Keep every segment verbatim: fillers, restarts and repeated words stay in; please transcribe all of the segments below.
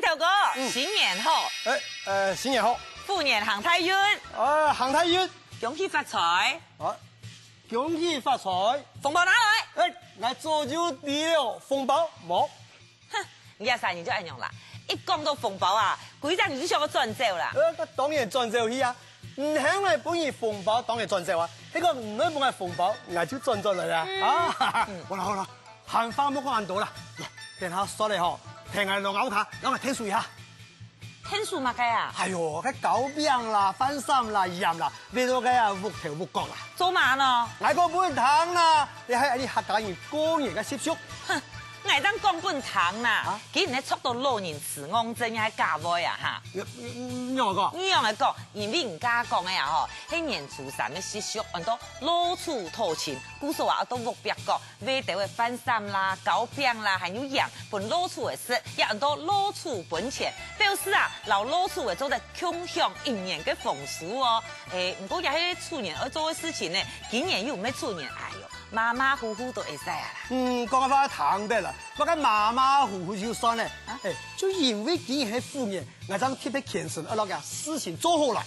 頭哥，嗯。新年好！哎，呃，新年好！虎年行大運！呃，行大運！恭喜發財！啊，恭喜發財！紅包拿來！哎，𠊎早就知了，紅包無。哼，你這儕人就恁樣啦，一講到紅包啊，歸隻人就想愛轉走啦。呃，該當然轉走去啊！毋肯𠊎分你紅包，當然轉走啊！該個毋肯分𠊎紅包，𠊎就轉轉來啊！嗯。啊，嗯。好啦好啦， 閒話莫講恁多啦，來，等下煞了吼，跈𠊎來𠊎屋下，摎𠊎𢯭手一下。𢯭手麼个啊？哎喲，該糕餅啦、飯糝啦、鹽啦，圍到該啊屋頭屋角啦。做麼个呢？𠊎講分你聽啦，這係𠊎客家人過年个習俗。哼，𠊎正講分你聽啦，啊？今日著到老人痴戇症也係假話啊哈！你、你、你仰會講？你仰會講？因為人家講个啊吼，係年初三个習俗，安到老鼠討親，故所啊，安到屋壁角 圍兜个飯糝啦、糕餅啦，還有鹽，分老鼠仔食，也安到老鼠分錢，表示啊，摎老鼠仔做得共享一年个豐收哦。誒，毋過也係鼠年愛做个事情呢，今年又毋係鼠年，哎喲，馬馬虎虎都會使啊啦。嗯，講个話聽得啦，麼个馬馬虎虎就算了，啊？誒，就因為今年係虎年，𠊎正特別虔誠，愛摎這事情做好來。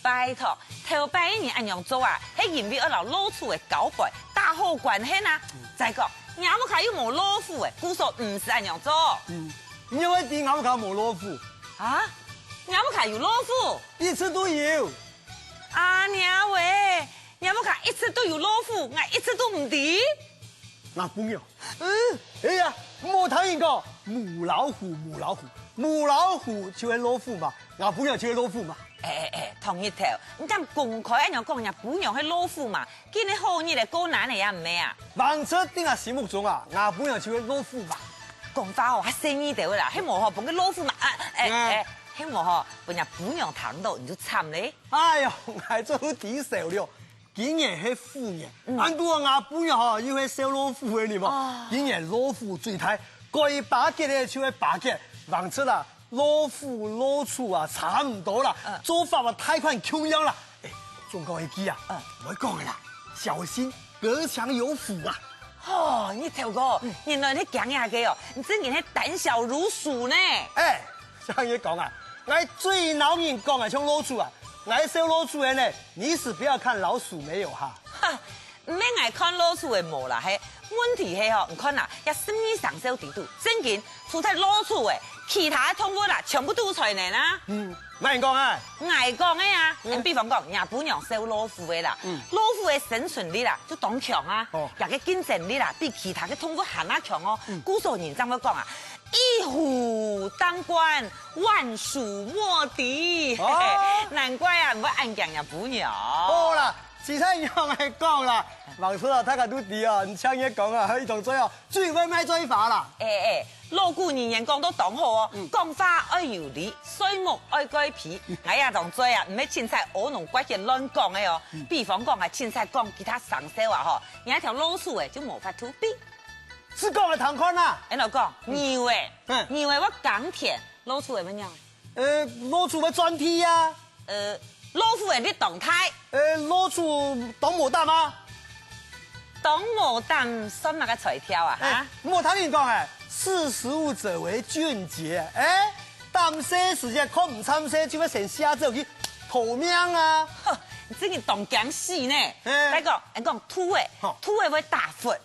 拜託，頭擺个人恁樣做啊，係因為愛摎老鼠仔交陪， 打好關係啊。再講，若屋下又無老虎誒，故所毋使恁樣做。嗯，你仰會知𠊎屋下無老虎？啊？若屋下有老虎？一直都有。啊，若喂，若屋下一直都有老虎，𠊎一直都毋知。吾餔娘。嗯。哎呀，莫聽人講，母老虎，母老虎，母老虎就係老虎嘛，吾餔娘就係老虎嘛。哎哎哎，唐日頭，你敢公開恁樣講若餔娘係老虎嘛？ 今日好日仔過難仔也毋係啊？橫直在吾心目中啊，吾餔娘就係老虎嘛。講話哦，較細義兜仔啦，係無吼，分該老虎嘛，啊，誒，嗯。誒，係無吼，分若餔娘聽到你就慘咧。哎喲，𠊎早就知愁了，今年係虎年，嗯。恁樣啊，吾餔娘吼又係笑老虎个呢無？哦。今年老虎最大，該巴結个就係巴結，橫直啊， 老虎老鼠啊，差毋多啦，嗯。做法啊，大款共樣啦。誒，總講一句啊，嗯。毋會講个啦，小心隔牆有虎啊。哦，日頭哥，嗯。原來你驚這个哦，你真經係膽小如鼠呢。誒，像你講啊，𠊎最惱人講啊，像老鼠啊，𠊎笑老鼠个呢，你是不要看老鼠沒有哈。哈， 毋係𠊎看老鼠仔無啦，係問題係吼，你看啊，這十二生肖裡肚，真經，除忒老鼠仔，其他个動物啊，全部都在內啊。嗯，麼人講啊？𠊎講个啊，嗯。比方講，若餔娘笑老虎仔啦，嗯。老虎个生存力啦，就當強啊，哦。這个競爭力啦，比其他个動物還較強哦。嗯。故所人正會講啊，一虎當關，萬鼠莫敵。哦。難怪啊，毋會恁驚若餔娘。好啦， 實在仰仔講啦，橫直啊，大家都知啊，你像你講啊，一張嘴哦，最會賣嘴花啦。誒誒，老古人言講到當好哦，嗯。講話愛有理，睡目愛蓋被。𠊎這張嘴啊，毋係凊彩阿壅刮血亂講个哦。嗯。比方講啊，凊彩講其他生肖啊吼，若條老鼠仔就無法度比。係講來聽看啊。恁樣講，嗯。牛仔，嗯。牛仔會耕田，老鼠仔會仰仔？ 呃，老鼠會鑽地啊。呃，老虎个力當大。呃，老鼠當無膽啊。當無膽算麼个才調啊，哈？誒，莫聽人講誒，識時務者為俊傑。誒，膽細時節看毋參細，就會先下手去逃命啊。哼，你真經當驚死呢。誒。再講，人講兔仔，吼。兔仔會打佛，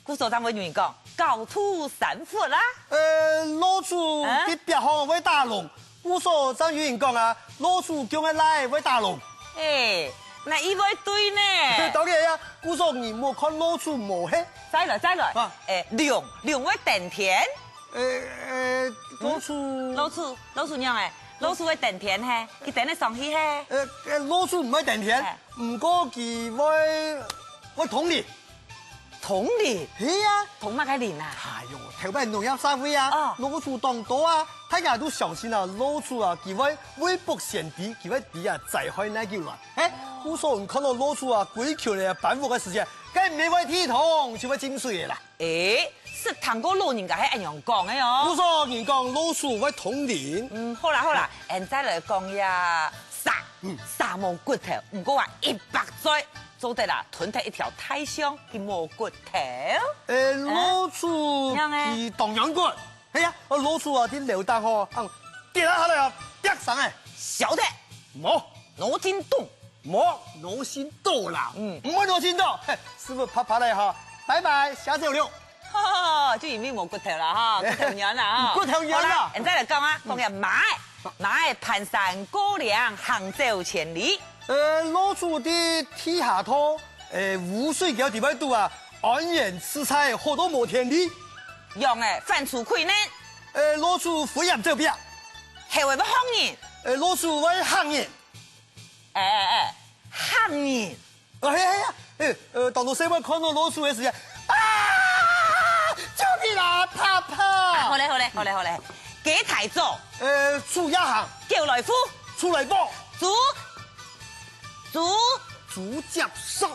故所正會有人講，狡兔三窟啦。呃，老鼠啊？在壁項會打龍，故所正有人講啊，老鼠降个倈會打龍。誒，該佢會對呢。當然啊，故所人莫看老鼠無害。再來，再來。啊。誒，龍，龍會登天。誒，誒，老鼠。嗯，老鼠，老鼠仰仔？老鼠會登天嘿，佢登得上去嘿。呃，呃，老鼠毋會登天，嘿。毋過佢會，會通靈。 通靈？係啊。通麼个靈啊？哎喲，頭擺農業社會啊，哦。老鼠當多啊，大家都相信啊，老鼠啊，佢會未卜先知，佢會知啊，災害哪久來。嘿，故所你看到老鼠啊，歸群个搬屋个時節，該毋係會地動，就會浸水个啦。誒，識聽過老人家係恁樣講个哦。故所人講老鼠會通靈。嗯，好啦好啦，俺再來講一下蛇。嗯。蛇無骨頭，毋過啊，一百歲。 做得啦，吞忒一條大象，佢無骨頭。誒，老鼠，仰仔？佢當軟骨。係啊，哦，老鼠啊，在樓頂吼，恁跌下來啊，跌上來。曉得。無。腦筋動。無，腦筋動啦。嗯。毋會腦筋動，嘿，師傅拍拍咧哈，拜拜，下週了。哈，就因為無骨頭啦哈，骨頭軟啦哈。骨頭軟啦。好啦，現在來講啊，講个馬仔，馬仔蹣山過嶺，行走千里。呃，老鼠在地下道，呃，烏水溝底背肚啊，安然自在，好到無天理。羊仔，反出去呢。呃，老鼠飛簷走壁。猴仔會嚇人。呃，老鼠會嚇人。哎哎哎，嚇人。哎呀哎呀，哎，呃，當多細妹看到老鼠个時間，啊，救命啊，怕怕。啊，好咧好咧好咧好咧，雞啼早。呃，鼠夜行。狗來赴。鼠來報。豬，豬。豬接手。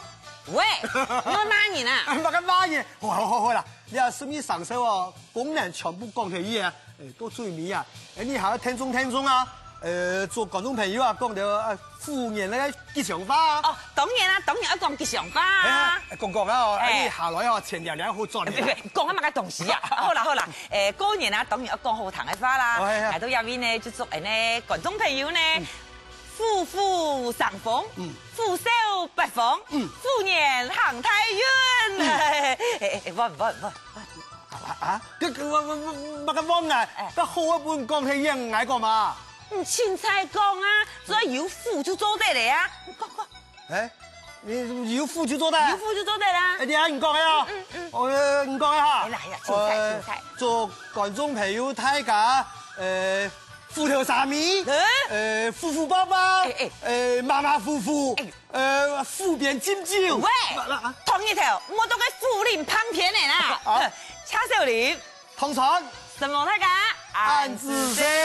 喂，你會罵人啊？哎，麼个罵人？好好好好啦，你啊，順便上手哦。 功能全部講忒去啊，哎，到最尾啊，哎，你還愛聽眾聽眾啊，呃，做觀眾朋友啊，講到呃，虎年个吉祥話啊。哦，當然啊，當然愛講吉祥話啊。哎呀，講講啊，哦，哎。哎，你下來哦，錢了了好賺的。別別，講啊麼个東西啊？好啦好啦，哎，過年啊，當然愛講好聽个話啦。哎呀。來到這位呢，就祝恁呢觀眾朋友呢，嗯。 虎虎生風，嗯。虎壽八方，嗯。虎年行大運。嗯。哎，哎，哎，穩，穩，穩，穩。啊，啊，這个，我，我，我，麼个穩啊？哎。這好个本講係應𠊎講嘛。你清彩講啊，只要有虎就做得了啊。你講，講。哎，你有虎就做得啊？有虎就做得啦。哎，你啊，你講个啊？嗯，嗯，嗯。哦，你講个哈。哎啦，哎啦，清彩，呃，清彩。祝觀眾朋友大家，呃， 虎頭蛇尾，嗯？呃，虎虎豹豹，哎，哎。呃，馬馬虎虎，哎。呃，虎鞭顫顫。喂，啊，啊，啊。同日頭，莫到該虎林旁邊个啦。啊。車小林，同傳，承蒙大家，恁仔細。